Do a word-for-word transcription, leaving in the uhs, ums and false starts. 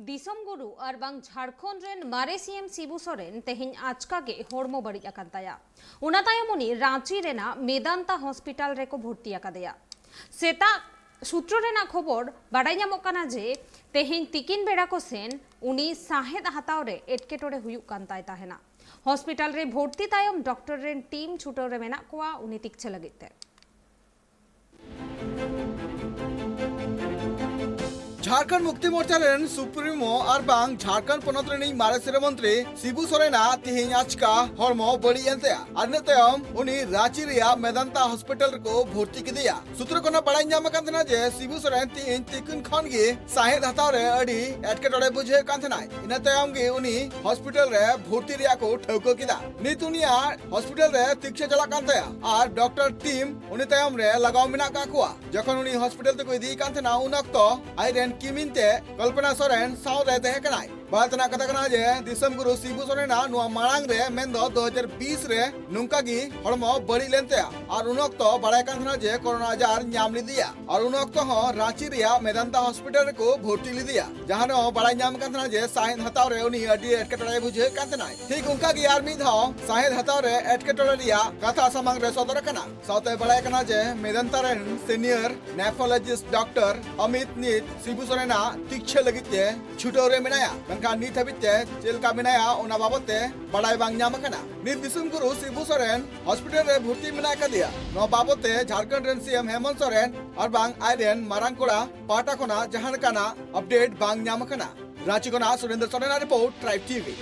ᱫᱤᱥᱚᱢ ᱜᱩᱨᱩ ᱟᱨ ᱵᱟᱝ ᱡᱷᱟᱲᱠᱷᱚᱸᱰ ᱨᱮᱱ ᱢᱟᱨᱮ ᱥᱤ ᱮᱢ ᱥᱤᱵᱩ ᱥᱚᱨᱮᱱ ᱛᱮᱦᱮᱧ ᱟᱪᱠᱟ ᱜᱮ ᱦᱚᱲᱢᱚ ᱵᱟᱹᱲᱤᱡ ᱟᱠᱟᱱ ᱛᱟᱭᱟ᱾ ᱚᱱᱟ ᱛᱟᱭᱚᱢ ᱩᱱᱤ ᱨᱟᱸᱪᱤ ᱨᱮᱱᱟᱜ ᱢᱮᱫᱟᱱᱛᱟ ᱦᱚᱥᱯᱤᱴᱟᱞ ᱨᱮᱠᱚ ᱵᱷᱚᱨᱛᱤ ᱟᱠᱟᱫᱮᱭᱟ᱾ ᱥᱮᱛᱟᱜ ᱥᱩᱛᱨᱚ ᱨᱮᱱᱟᱜ ᱠᱷᱚᱵᱚᱨ ᱵᱟᱰᱟᱭ ᱧᱟᱢᱚᱜ ᱠᱟᱱᱟ ᱡᱮ ᱛᱮᱦᱮᱧ ᱛᱤᱠᱤᱱ ᱵᱮᱲᱟ ᱠᱚ ᱥᱮᱱ ᱩᱱᱤ ᱥᱟᱦᱮᱫ ᱦᱟᱛᱟᱣ ᱨᱮ ᱮᱴᱠᱮᱴᱚᱬᱮ ᱦᱩᱭᱩᱜ ᱠᱟᱱ ᱛᱟᱭ ᱛᱟᱦᱮᱱᱟ᱾ ᱦᱚᱥᱯᱤᱴᱟᱞ ᱨᱮ ᱵᱷᱚᱨᱛᱤ ᱛᱟᱭᱚᱢ ᱰᱚᱠᱴᱚᱨ ᱨᱮᱱ ᱴᱤᱢ ᱪᱷᱩᱴᱟᱹᱣ ᱨᱮ ᱢᱮᱱᱟᱜ ᱠᱚᱣᱟ ᱩᱱᱤ ᱛᱤᱠᱪᱷᱟᱹ ᱞᱟᱹᱜᱤᱫ ᱛᱮ᱾ ᱡᱷᱟᱲᱠᱷᱚᱸᱰ ᱢᱩᱠᱛᱤ ᱢᱳᱨᱪᱟ ᱨᱮᱱ ᱥᱩᱯᱨᱤᱢᱳ ᱟᱨ ᱵᱟᱝ ᱡᱷᱟᱲᱠᱷᱚᱸᱰ ᱯᱚᱱᱚᱛ ᱨᱤᱱᱤᱡ ᱢᱟᱨᱮ ᱥᱤᱨᱟᱹ ᱢᱚᱱᱛᱨᱤ ᱥᱤᱵᱩ ᱥᱚᱨᱮᱱᱟᱜ ᱛᱤᱦᱤᱧ ᱟᱪᱠᱟ ᱦᱚᱲᱢᱚ ᱵᱟᱹᱲᱤᱡ ᱮᱱ ᱛᱟᱭᱟ ᱟᱨ ᱤᱱᱟᱹ ᱛᱟᱭᱚᱢ ᱩᱱᱤ ᱨᱟᱸᱪᱤ ᱨᱮᱭᱟᱜ ᱢᱮᱫᱟᱱᱛᱟ ᱦᱚᱥᱯᱤᱴᱟᱞ ᱨᱮᱠᱚ ᱵᱷᱚᱨᱛᱤ ᱠᱮᱫᱮᱭᱟ᱾ ᱥᱩᱛᱨᱚ ᱠᱷᱚᱱᱟᱜ ᱵᱟᱲᱟᱭ ᱧᱟᱢ ᱟᱠᱟᱱ ᱛᱟᱦᱮᱱᱟ ᱡᱮ ᱥᱤᱵᱩ ᱥᱚᱨᱮᱱ ᱛᱤᱦᱤᱧ ᱛᱤᱠᱤᱱ ᱠᱷᱚᱱ ᱜᱮ ᱥᱟᱦᱮᱫ ᱦᱟᱛᱟᱣ ᱨᱮ ᱟᱹᱰᱤ ᱮᱴᱠᱮᱴᱚᱬᱮ ᱵᱩᱡᱷᱟᱹᱣ ᱠᱟᱱ ᱛᱟᱦᱮᱱᱟᱭ᱾ ᱤᱱᱟᱹ ᱛᱟᱭᱚᱢ ᱜᱮ ᱩᱱᱤ ᱦᱚᱥᱯᱤᱴᱟᱞ ᱨᱮ ᱵᱷᱚᱨᱛᱤ ᱨᱮᱭᱟᱜ ᱠᱚ ᱴᱷᱟᱹᱣᱠᱟᱹ ᱠᱮᱫᱟ᱾ ᱱᱤᱛ ᱩᱱᱤᱭᱟᱜ ᱦᱚᱥᱯᱤᱴᱟᱞ ᱨᱮ ᱛᱤᱠᱪᱷᱟᱹ ᱪᱟᱞᱟᱜ ᱠᱟᱱ ᱛᱟᱭᱟ ᱟᱨ ᱰᱚᱠᱴᱚᱨ ᱴᱤᱢ ᱩᱱᱤ ᱛᱟᱭᱚᱢ ᱨᱮ ᱞᱟᱜᱟᱣ ᱢᱮᱱᱟᱜ ᱠᱟᱜ ᱠᱚᱣᱟ᱾ ᱡᱚᱠᱷᱚᱱ ᱩᱱᱤ ᱦᱚᱥᱯᱤᱴᱟᱞ ᱛᱮᱠᱚ ᱤᱫᱤᱭᱮ ᱠᱟᱱ ᱛᱟᱦᱮᱱᱟ, ᱩᱱ ᱚᱠᱛᱚ ᱟᱡᱨᱮᱱ ᱠᱤᱢᱤᱱ ᱛᱮ ᱠᱚᱞᱯᱚᱱᱟ ᱥᱚᱨᱮᱱ ᱥᱟᱶᱨᱮ ᱛᱟᱦᱮᱸ ᱠᱟᱱᱟᱭ᱾ ᱵᱟᱲᱟᱭ ᱛᱮᱱᱟᱜ ᱠᱟᱛᱷᱟ ᱠᱟᱱᱟ ᱡᱮ ᱫᱤᱥᱚᱢ ᱜᱩᱨᱩ ᱥᱤᱵᱩ ᱥᱚᱨᱮᱱᱟᱜ ᱱᱚᱣᱟ ᱢᱟᱲᱟᱝ ᱨᱮ, ᱢᱮᱱᱫᱚ ᱫᱩ ᱦᱟᱡᱟᱨ ᱵᱤᱥ ᱨᱮ ᱱᱚᱝᱠᱟ ᱜᱮ ᱦᱚᱲᱢᱚ ᱵᱟᱹᱲᱤᱡ ᱞᱮᱱ ᱛᱟᱭᱟ ᱟᱨ ᱩᱱ ᱚᱠᱛᱚ ᱵᱟᱲᱟᱭ ᱠᱟᱱ ᱛᱟᱦᱮᱱᱟ ᱡᱮ ᱠᱳᱨᱳᱱᱟ ᱟᱡᱟᱨ ᱧᱟᱢ ᱞᱮᱫᱮᱭᱟ ᱟᱨ ᱩᱱ ᱚᱠᱛᱚ ᱦᱚᱸ ᱨᱟᱸᱪᱤ ᱨᱮᱭᱟᱜ ᱢᱮᱫᱟᱱᱛᱟ ᱦᱚᱥᱯᱤᱴᱟᱞ ᱨᱮᱠᱚ ᱵᱷᱚᱨᱛᱤ ᱞᱮᱫᱮᱭᱟ, ᱡᱟᱦᱟᱸ ᱨᱮᱦᱚᱸ ᱵᱟᱲᱟᱭ ᱧᱟᱢ ᱠᱟᱱ ᱛᱟᱦᱮᱱᱟ ᱡᱮ ᱥᱟᱦᱮᱫ ᱦᱟᱛᱟᱣ ᱨᱮ ᱩᱱᱤ ᱟᱹᱰᱤ ᱮᱴᱠᱮᱴᱚᱬᱮ ᱵᱩᱡᱷᱟᱹᱣᱮᱫ ᱠᱟᱱ ᱛᱟᱦᱮᱱᱟᱭ᱾ ᱴᱷᱤᱠ ᱚᱱᱠᱟ ᱜᱮ ᱟᱨ ᱢᱤᱫ ᱫᱷᱟᱣ ᱥᱟᱦᱮᱫ ᱦᱟᱛᱟᱣ ᱨᱮ ᱮᱴᱠᱮᱴᱚᱬᱮ ᱨᱮᱭᱟᱜ ᱠᱟᱛᱷᱟ ᱥᱟᱢᱟᱝ ᱨᱮ ᱥᱚᱫᱚᱨ ᱟᱠᱟᱱᱟ᱾ ᱥᱟᱶᱛᱮ ᱵᱟᱲᱟᱭ ᱠᱟᱱᱟ ᱡᱮ ᱢᱮᱫᱟᱱᱛᱟ ᱨᱮᱱ ᱥᱤᱱᱤᱭᱚᱨ ᱱᱮᱯᱷᱨᱳᱞᱚᱡᱤᱥᱴ ᱰᱚᱠᱴᱚᱨ ᱚᱢᱤᱛ ᱱᱤᱛ ᱥᱤᱵᱩ ᱥᱚᱨᱮᱱᱟᱜ ᱛᱤᱠᱪᱷᱟᱹ ᱞᱟᱹᱜᱤᱫ ᱛᱮ ᱪᱷᱩᱴᱟᱹᱣ ᱨᱮ ᱢᱮᱱᱟᱭᱟ, ᱢᱮᱱᱠᱷᱟᱱ ᱱᱤᱛ ᱦᱟᱹᱵᱤᱡ ᱛᱮ ᱪᱮᱫ ᱞᱮᱠᱟ ᱢᱮᱱᱟᱭᱟ ᱚᱱᱟ ᱵᱟᱵᱚᱫ ᱛᱮ ᱵᱟᱲᱟᱭ ᱵᱟᱝ ᱧᱟᱢ ᱟᱠᱟᱱᱟ᱾ ᱱᱤᱛ ᱫᱤᱥᱚᱢ ᱜᱩᱨᱩ ᱥᱤᱵᱩ ᱥᱚᱨᱮᱱ ᱦᱚᱥᱯᱤᱴᱟᱞ ᱨᱮ ᱵᱷᱚᱨᱛᱤ ᱢᱮᱱᱟᱭ ᱠᱟᱫᱮᱭᱟ᱾ ᱱᱚᱣᱟ ᱵᱟᱵᱚᱫ ᱛᱮ ᱡᱷᱟᱲᱠᱷᱚᱸᱰ ᱨᱮᱱ ᱥᱤ ᱮᱢ ᱦᱮᱢᱚᱱᱛ ᱥᱚᱨᱮᱱ ᱟᱨ ᱵᱟᱝ ᱟᱡ ᱨᱮᱱ ᱢᱟᱨᱟᱝ ᱠᱚᱲᱟ ᱯᱟᱦᱴᱟ ᱠᱷᱚᱱᱟᱜ ᱡᱟᱦᱟᱸ ᱞᱮᱠᱟᱱᱟᱜ ᱟᱯᱰᱮᱴ ᱵᱟᱝ ᱧᱟᱢ ᱟᱠᱟᱱᱟ᱾ ᱨᱟᱸᱪᱤ ᱠᱷᱚᱱᱟᱜ ᱥᱩᱨᱮᱱᱫᱨᱚ ᱥᱚᱨᱮᱱᱟᱜ ᱨᱤᱯᱳᱨᱴ, ᱴᱨᱟᱭᱤᱵᱽ ᱴᱤᱵᱷᱤ᱾